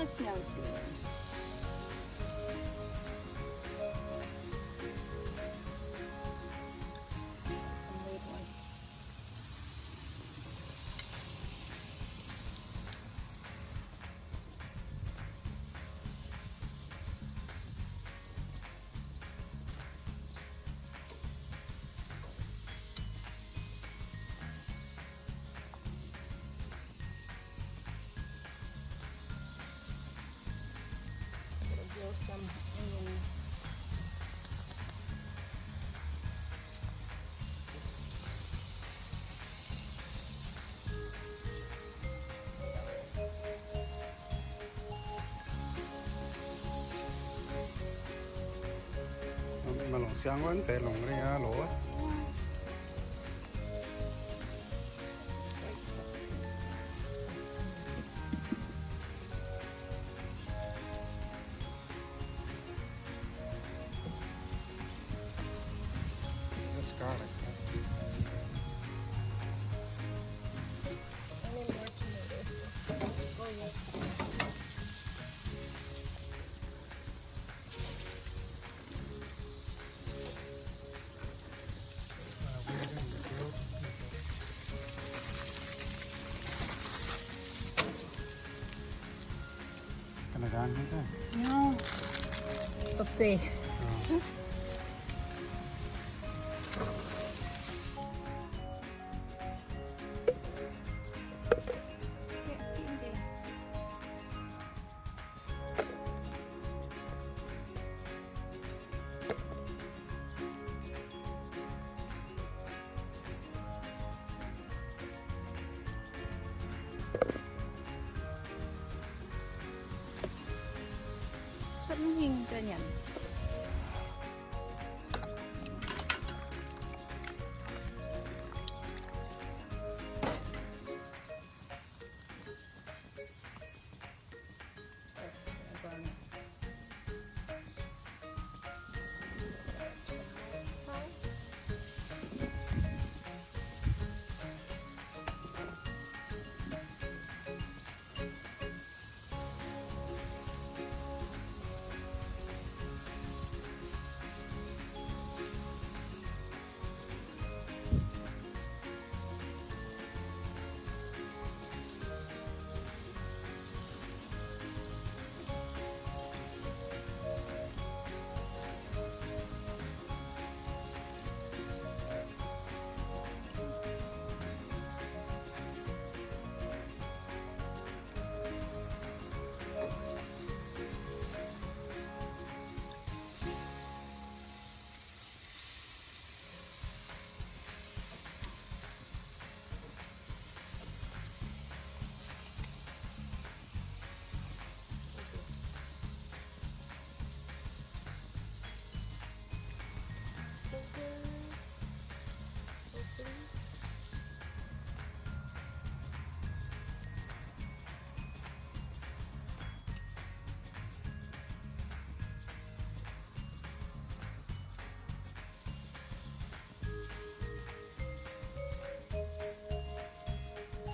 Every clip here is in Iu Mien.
That smells good. Maaih longc siang wuov, mv zeiz longc nyei loz. Just garlic. Ga'naaiv daan hnangv. Dopc zeiv. Cuotv mv hingh ga'nyanc.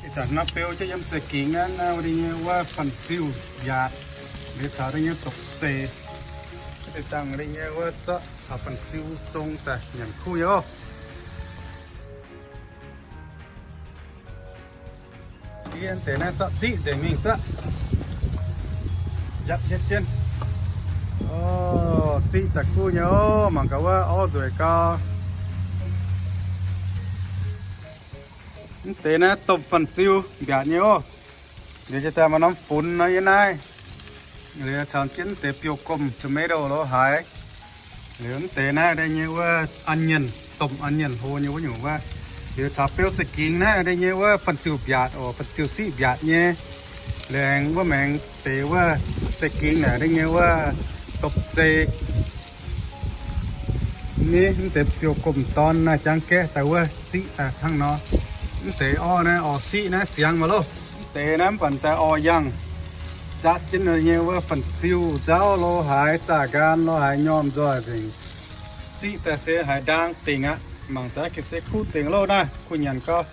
Ih zanc naaiv beu jienv yiem za'gengh naaiv, naaiv wuov deix nyei wuov fun-ziu mbiaatc, liuz caux deix nyei dopc zeiv. Deix dangh wuov deix nyei wuov zorqv caux fun-ziu zong daaih nyanc kuv nyei oc. Yie deix naaiv zorqv ziqv nzengc mingh duqv. Yatv hietv jienv. Ziqv daaih kuv nyei oc, mangc gaax wuov orv nzueic gau. Mv deix naaiv domh fun-ziu mbiaatc nyei oc. Liuz jiex daaih maaih norm funx nor yiem naaiv. Liuz caux jienv mv deix biouv-gomh tomato lo haaix. Liuz mv deix naaiv deix nyei wuov onion, domh onion hlo nyei wuov nyungc wuov. Liuz caux beu za'gengh naaiv deix nyei wuov fun-ziu mbiaatc oc, fun-ziu siqv mbiaatc nyei. Liuz aengx wuov maengx deix wuov za'gengh naaic deix nyei wuov dopc zeiv. Ni mv deix biouv-gomh dorn naaiv jangv gaeqv daaih wuov ziqv daaih hnangv nor. Mv deix orv naaiv orv siqv naaiv ziangx mv loh. Mv deix naaiv mv baac daaih orv yangh. Zatv jienv nyei wuov fun-ziu nzauv lo haaix, zaah nqaam lo haaix nyormh nzoih nzengc. Ziqv daaih se haaix ndaang dingc aqv. Mangc daaih gengh se kuv dingc loh naaiv, kuv nyanc gau.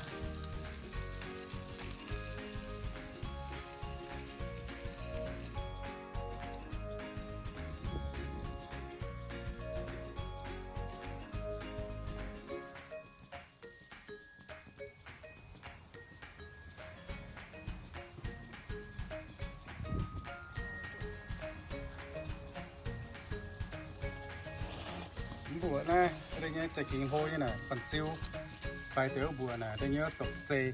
Mbuoqc naaiv deix nyei za'gengh hlo nyei naaic, banh ziu faix deix wuov mbuoqc naaic deix nyei wuov doqc zei.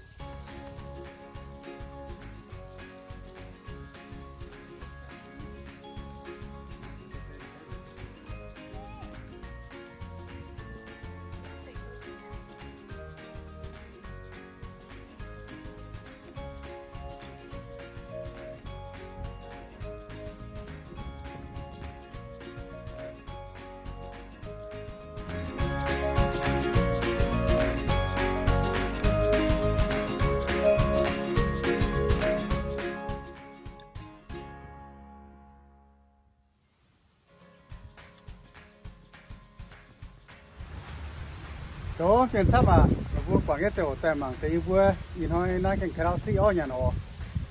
Zoux mienh camv aac, mbuo guangc nyei ziangh hoc daaih mangc deix yie mbuo ih hnoi naaiv gengh ka'ndau ziqv orv nyanc oc.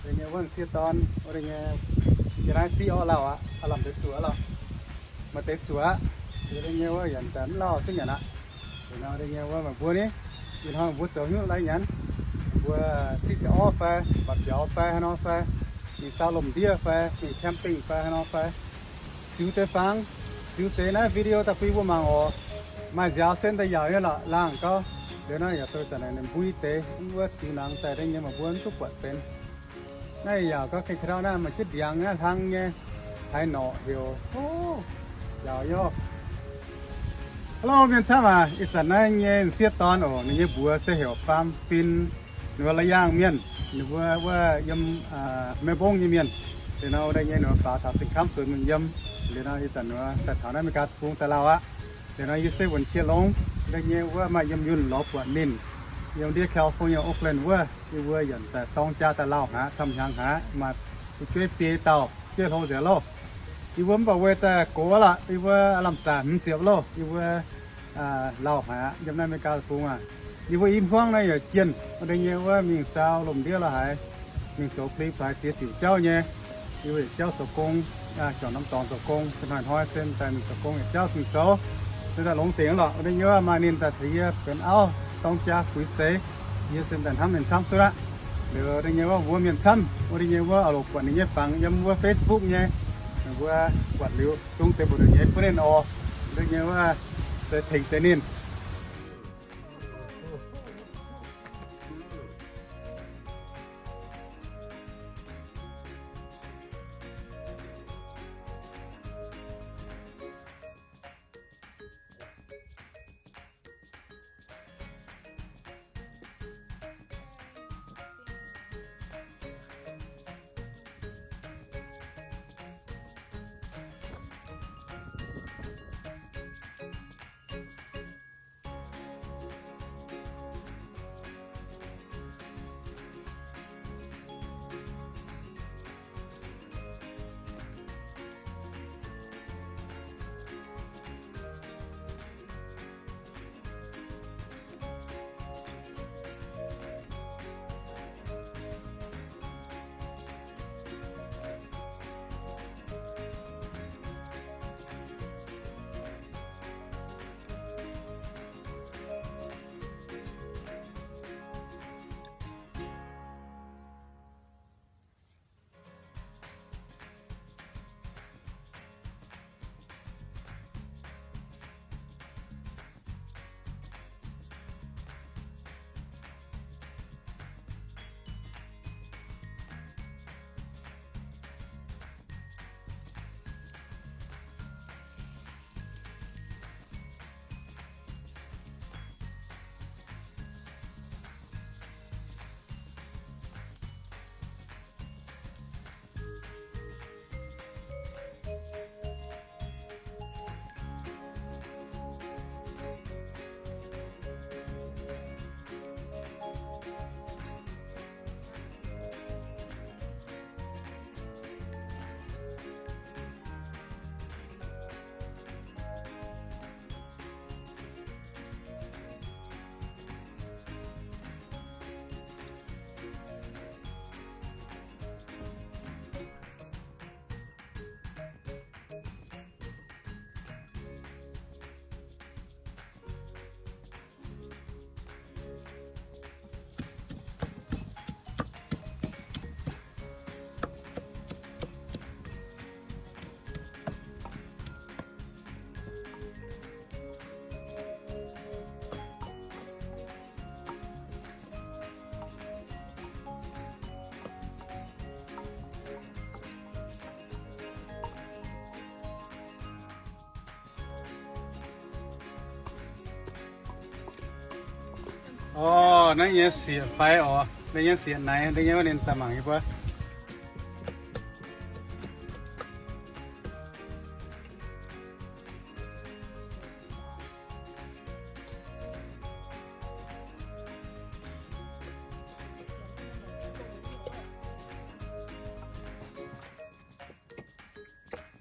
Deix nyei wuov m'sieqv dorn, wuov deix nyei, yie naaiv ziqv orv lauh aqv, aav lamh deix zuoqc aqv lorqc. Maaih deix zuoqc aqv. Deix nyei wuov yaac daaih mv lauh duqv nyanc aqv. Deix nor deix nyei wuov meih mbuo ni, ih hnoi mbuo zoux hnyouv lai nyanc, mbuo ziqv deix orv fai, mba'biaux fai, haaix nor fai, mingh saau lomh ndiev fai, mingh camping fai, haaix nor fai, ziux deix fangx, ziux deix naaiv video daaih bun mbuo mangc oc. Maaih nziaaux sen daaih yaauc nyei lorqc, laangh gauh. Liuz nor yaac douz zanc naaic ninh mbui deix, mv wuov ziux nangx daaih deix nyei meih mbuo mv duqv buatc benx. Naaiv yaauc gauh gengh ka'ndau naaiv maaih jienv ndiangx naaiv hlang nyei, haaix norqc heuc, o, yaauc nyei. Hello mienh camv aac, ih zanc naaiv nyei m'sieqv dorn oc, ninh nyei mbuox se heuc Faam Fin, ninh mbuo Layaangh mienh, ninh mbuo wuov yiem Melbourne nyei mienh. Liuz nor wuov deix nyei ninh mbuo faaux taux Zingh Kamv Suonx mienh yiem. Liuz nor ih zanc ninh mbuo daaih taux naaiv America deic-bung daaih lauh aqv. Liuz nor yie se Wuonh Qiex Longx, wuov deix nyei wuov maaih yiem Yunh lorz buatc ninh yiem ndiev California, Oakland wuov. Yie mbuo yaac daaih dorng jaa daaih lauh haic, camv hnyangx haic, maaih fu'jueiv biei dauh, fu'jueiv hlo nzengc loh. Yie mbuo mv baac weic daaih gox aqv lorqc, yie mbuo aav lamh zanc hmz ziepc loh, yie mbuo lauh haic aqv yiem naaiv America deic-bung aac. Yie mbuo i hmuangv naaiv yaac jienh wuov deix nyei wuov mingh saau lomh ndiev lorh haic, mingh zoux pli-plaaix ziex diuc jauv nyei. Yie mbuo yietc jauv zoux gong, juangc norm dorngx zoux gong, se hnoi-hnoi se daaih mingh zoux gong yietc jauv mingh zoux. Se daaih longx dingc lorqc, wuov deix nyei wuov maaih ninh daaih caux yie benx auv dorng jaa fuix seix, yie se daaih hnamv ninh camv suv aqv. Liuz wuov deix nyei wuov mbuo mienh camv, wuov deix nyei wuov oix longc buatc ninh nyei fangx yiem wuov Facebook nyei, mbuo buatc liuz sung deix mbu'ndongx nyei bun ninh oc. Wuov deix nyei wuov se tengx deix ninh. Orv, naaiv nyei sieqv fai orv, naaiv nyei sieqv naaiv, naaiv nyei wuov ninh daaih mangc yie mbuo.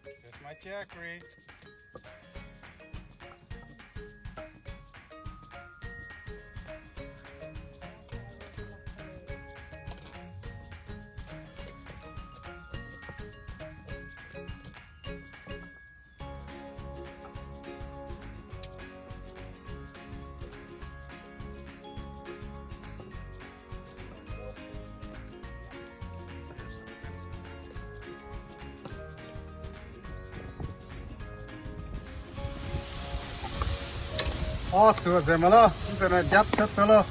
There's my jackery. Orv zuoqc nzengc mv loh, mv nzengc naaiv njapv cuotv deix loh.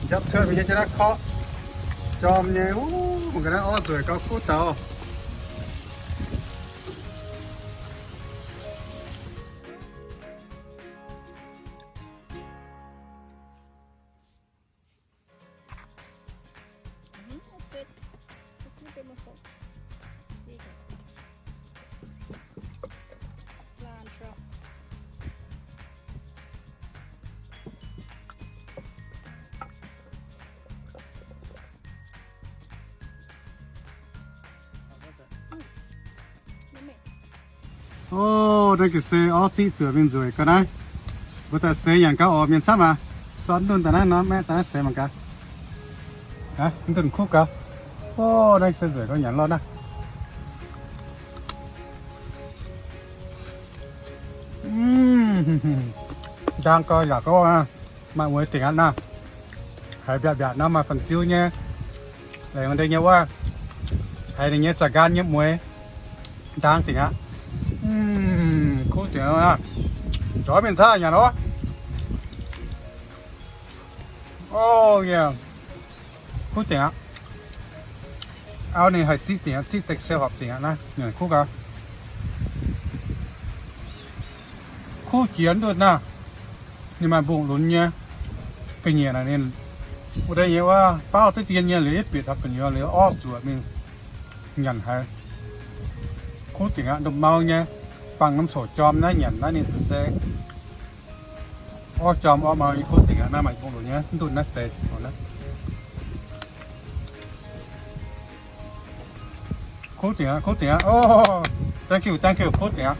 Njapv cuotv mingh yie jienv naaiv korqv jorm nyei, wuov, mangc gaax naaiv orv nzueic gauh kuv dauh. Orv, naaiv ga'sie orv ziqv zuoqc mingh nzueic ga'naaiv. Mbuo daaih seix nyanc gaax orv mienh camv aqv. Zorqv ndunh daaih naaiv nor, maeqv daaih naaiv seix mangc gaax. Ndunh kuv gaax. Orv, naaiv se nzueic gauh nyanc lorh naaiv. Ndaang gauh yaac gauh maaih mueiz dingc aqv naaiv. Haiz mbiaatc mbiaatc nor maaih fan-ziu nyei. Laengz ndeic nyei wuov, haiz ninh nyei za'nqaang nyei mueiz ndaang dingc aqv. Kuv dingc aqv. Zoux mingh caux nyanc oc. Kuv dingc aqv. Auv ninh haih ziqv dingc aqv, ziqv deix se horpc dingc aqv naaiv, nyanc kuv gaax. Kuv jiex ndunh naaiv, ninh maaih mbungh lunx nyei, ga'nyiec naaic ninh wuov deix nyei wuov, baauv duqv zien nyei liuz yietv bieqc taux gu'nyuoz liuz orv zuoqc mingh nyanc haiz. Kuv dingc aqv, ndomh mau nyei, bangc norm coc jorm naaiv nyanc naaiv ninh zuqc se orv jorm orv mau nyei kuv dingc aqv. Naaiv maaih mbungh lunx nyei, ndunh naaiv seix. Kuv dingc aqv, kuv dingc aqv. Oh, thank you, thank you, kuv dingc aqv.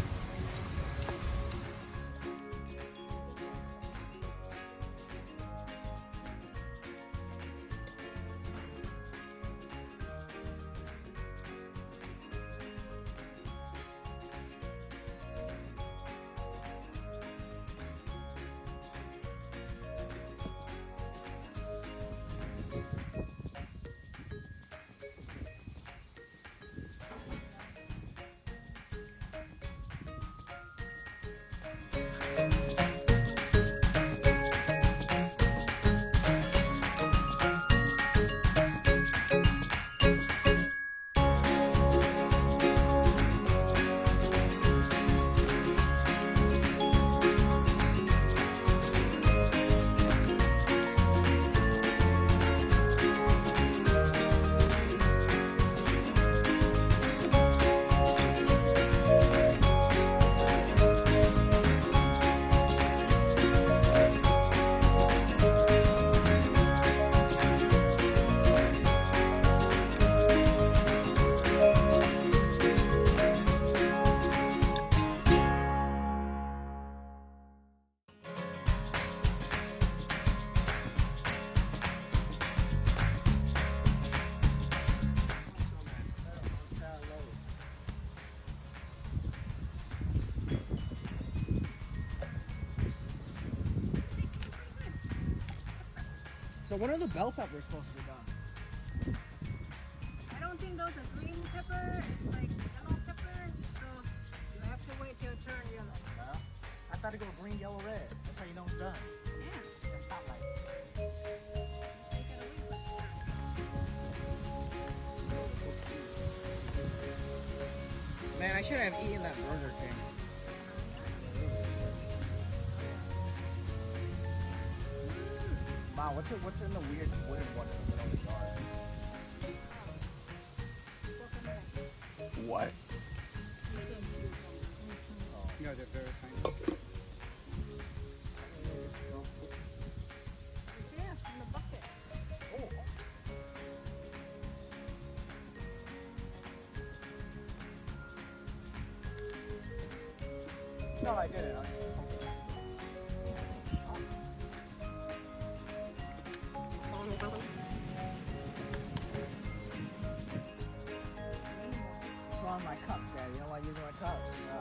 So when are the bell peppers supposed to be done? I don't think those are green pepper. It's like yellow pepper. So you have to wait till it turn yellow. Yeah. I thought it go green, yellow, red. That's how you know it's done. Yeah. That's not like. Man, I should have eaten that Burger King. Ah, what's it, what's in the weird wooden one in the middle of the yard? What? Yeah, they're very tiny. Yeah, in the bucket. Oh. No, I didn't. What's wrong with my cups, Daddy? You don't want to use my cups? No.